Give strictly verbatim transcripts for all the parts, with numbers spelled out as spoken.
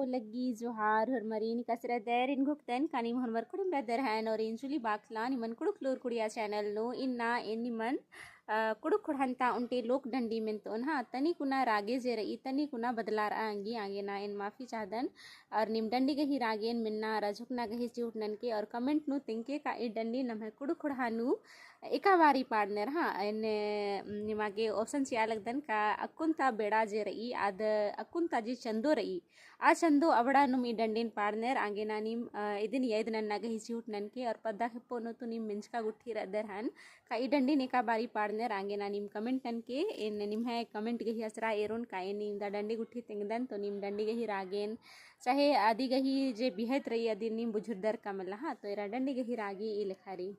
लग्गी जोहार होरमरिन, कस रअदर? एन घोखदन का नीम होरमर कुड़ुम रअदर हन और एन जुली बाखला निमन कुँड़ुख़ लूर कुड़िया channel नू। इन्ना एन निमन, अ, कुँड़ुख़ ख़ोंड़हा ता ओन्टे लोक डंडी मेन्तोन, हाँ, तनी कुना रागे जे रई, तनी कुना बदलारआ अंगी, आगे ना एन माफी चाहदन। और नीम डंडी गही रागेन मेन्ना अरा झोंकना गही चिहुट ननके और comment नू तेंगके का ई डंडी नम्है कुँड़ुख़ ख़ोंड़हा नू एका बारी पाड़नर, हाँ, एन्ने निमा गे option चिआ लगदन का अक्कुन ता बेड़ा जे रई, आद अक्कुन ता जे चंदो रई, आ चंदो अबड़ा नुम ई डंडिन पाड़नर। आगे ना नीम, अ, इदिन याद नन्ना गही चिहुट ननके और पद्दा खेप्पो नू तो नीम मेंजका गुट्ठी रअदर हन का ई डंडिन एका बारी पाड़नर। आगे ना नीम comment ननके, एन निम्है comment गही असरा एरोन का एन नीम दा डंडी गुट्ठी तेंगदन तो नीम डंडी गही रागेन चाहे अदी गही जे बिहत रई अदिन नीम बुझुरदर का मला, हाँ, तो एरा डंडी गही रागी ई लेखा रई।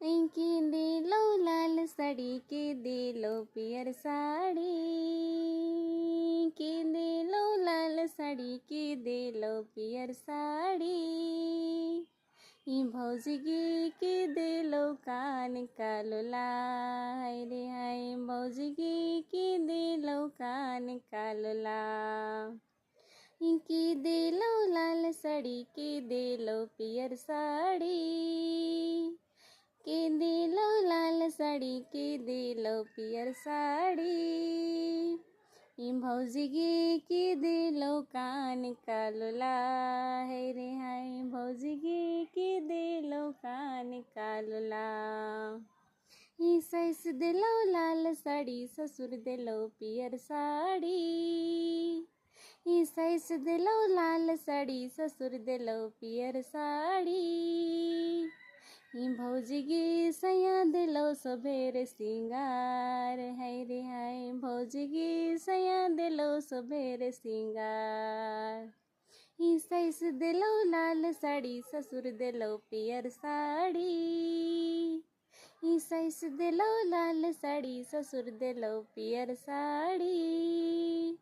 किंदी लौ लाल साड़ी, किंदी लौ पियर साड़ी, किंदी लौ लाल साड़ी, किंदी लौ पियर साड़ी। ई भौजी गे किंदी लौ कान का लुला, हाय रे हाय, भौजी गे किंदी लौ कान का लुला। किंदी लौ लाल साड़ी, किंदी लौ पियर साड़ी। किंदी लौ लाल साड़ी, किंदी लौ पियर साड़ी। ई भौजी गे किंदी लौ कान का लुला, हाय रे हाय, भौजी गे किंदी लौ कान का लुला। ई साइस देलौ लाल साड़ी, ससुर देलौ पियर साड़ी। ई साइस देलौ लाल साड़ी, ससुर देलौ पियर साड़ी। ई भौजी गे सैया देलौ सबेर सिंगार, हाय रे हाय, भौजी गे सैया देलौ सबेर सिंगार। ई साइस देलौ लाल साड़ी, ससुर देलौ पियर साड़ी। ई साइस देलौ लाल साड़ी, ससुर देलौ पियर साड़ी।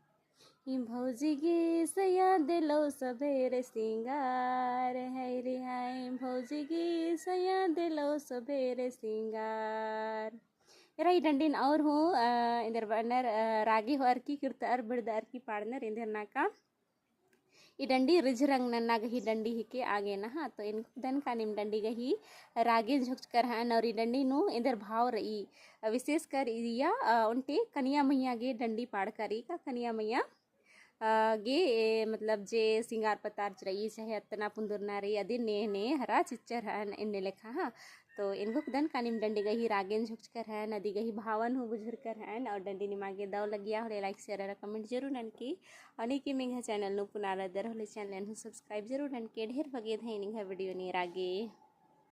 ई भौजी गे सैया देलौ सबेर सिंगार, हाय रे हाय, भौजी गे सैया देलौ सबेर सिंगार। एरा ई डंडिन और हूँ, अ, एन्देर बअनर, अ, रागे होअर की किर्तअर बिड़दअर की पाड़नर एन्देर नाका। ई डंडी रिझरंग नन्ना गही डंडी हिके आगे नहा। तो एन घोखदन का नीम डंडी गही रागेन झोंकचकर हन और ई डंडी नू एन्देर भाव रई। विशेषकर इया, अ, ओन्टे कनिया मइय्याँ गे डंडी पाड़का रई का कनिया मइय्याँ, अ, गे, ए, मतलब जे सिंगार पतार रई चाहे अत्तना पुन्दुरना रई अदिन ने, ने हरा चिच्चर हन एन्ने लेखा, हाँ। तो एन घोखदन का नीम डंडी गही रागेन झोंकचकर हन, अदी गही भावन हूँ बुझुरकर हन और डंडी निमा गे दव लगिया होले like, share अरा comment जरूर ननके। और नीकिम एंग्है channel नू पुना रअदर होले channel हूँ subscribe जरूर ननके। ढेर बग्गे धइन एंग्है video नू एरा गे।